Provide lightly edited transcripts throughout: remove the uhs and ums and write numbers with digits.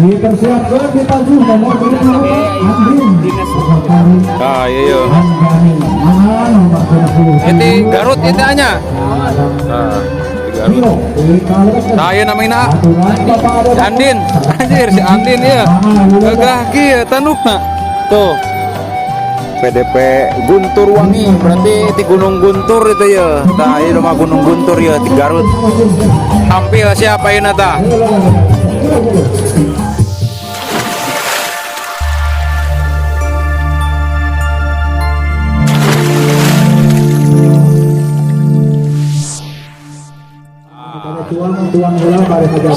Dipersiapkan ditajuh nomor 24 Andin. Ah, iya iya. Anggani. Mana nomor 20. Itu Garut itu nya. Nah, di Garut. Nah, ieu namina si Andin. Anjir si Andin ya. Gagah kieu tandukna. Tuh. PDP Guntur Wangi berarti di Gunung Guntur itu ya. Nah, ieu mah Gunung Guntur ya di Garut. Tampil siapa ini tah?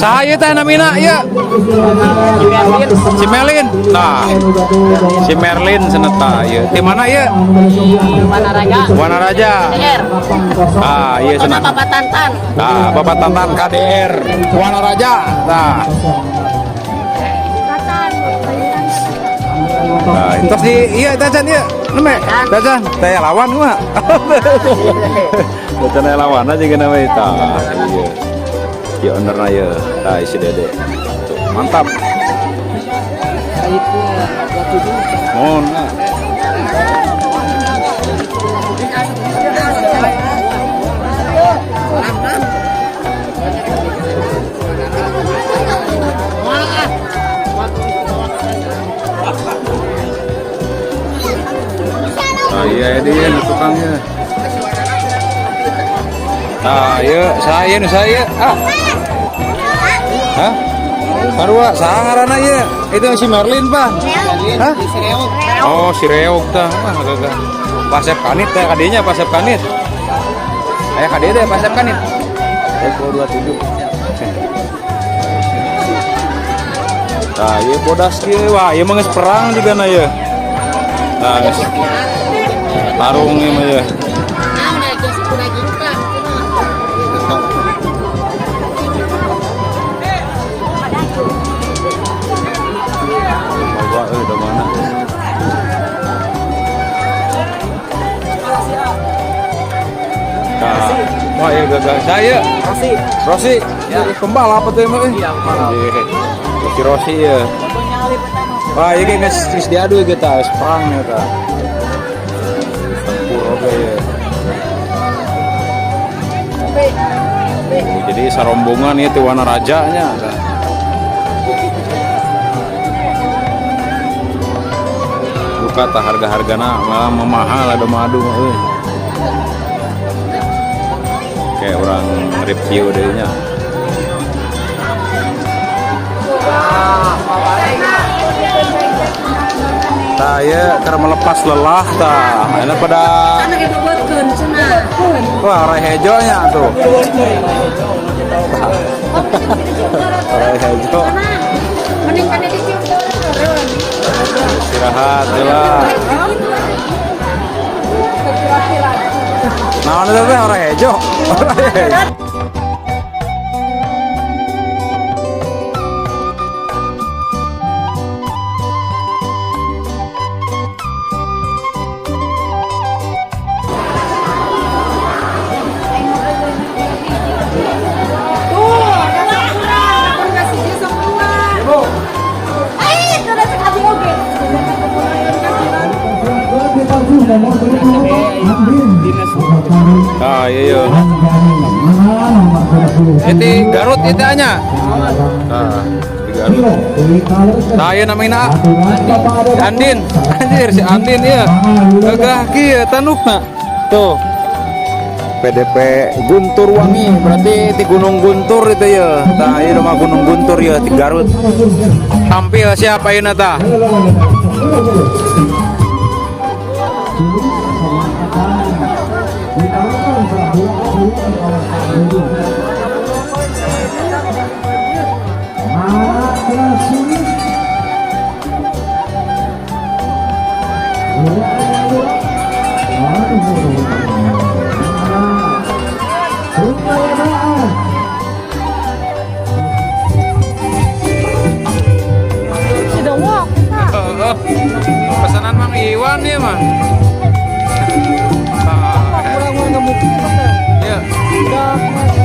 Saya teh namina ya. Si Merlin. Nah, si Merlin seneta ya. Di mana ya? Wanaraja. Wanaraja. KDR. Ah, iya Kota senang. Bapak Tantan. Nah, Bapak Tantan KDR Wanaraja. Nah, nah, terus di iya Tacan iya. Neme, Tacan, saya lawan gua. Tacan saya lawan aja gini we tah. Iya. Ya ownerna ya. Tah si Dede. Tuh, mantap. Mohon. Nah. Nah, iya dia nu tukangnya. Nah, iya saya nu saya. Ah. Hah? Sarua, saha ngaranna ieu? Itu si Merlin, Pak. Hah? Oh, si Reog tah. Wah, gagah. Pasep Kanit teh kadinya Pasep Kanit. Aya kadieu teh Pasep Kanit. 27. Nah, ieu bodas kieu. Wah, ieu mah geus perang juga na ieu. Nah, geus tarung ieu mah ieu. Loba euy da mana. Nah, wah ieu gagah saya. Rosi. Rosi, Ya. pembalap atuh emang euy. Iya, pembalap. Iya. Rosi Rosi ya. Wah, ieu geus geus diadu ieu tah, geus perang ya tah. Tempur oge ya. Oh, jadi sarombongan ieu teh Wanaraja nya tah. Buka tah harga-hargana malah memahal ada madu mah euy. Kayak orang review deh nya. Tah ya keur melepas lelah tah. Ini pada wah orai hejo nya tuh. Orai hejo. Istirahat lah. Naon itu teh orai hejo. Orai hejo. Ditajuh nomor 24 Andin. Ah iya iya. Anggani. Mana nomor 20. Itu Garut itu nya. Nah, di Garut. Nah, ieu namina si Andin. Anjir si Andin ya. Gagah kieu tandukna. Tuh. PDP Guntur Wangi berarti di Gunung Guntur itu ya. Nah, ieu mah Gunung Guntur ya di Garut. Tampil siapa ini tah? Pesanan Mang Iwan ya mah. Kurang ngemuknya. Iya. Udah.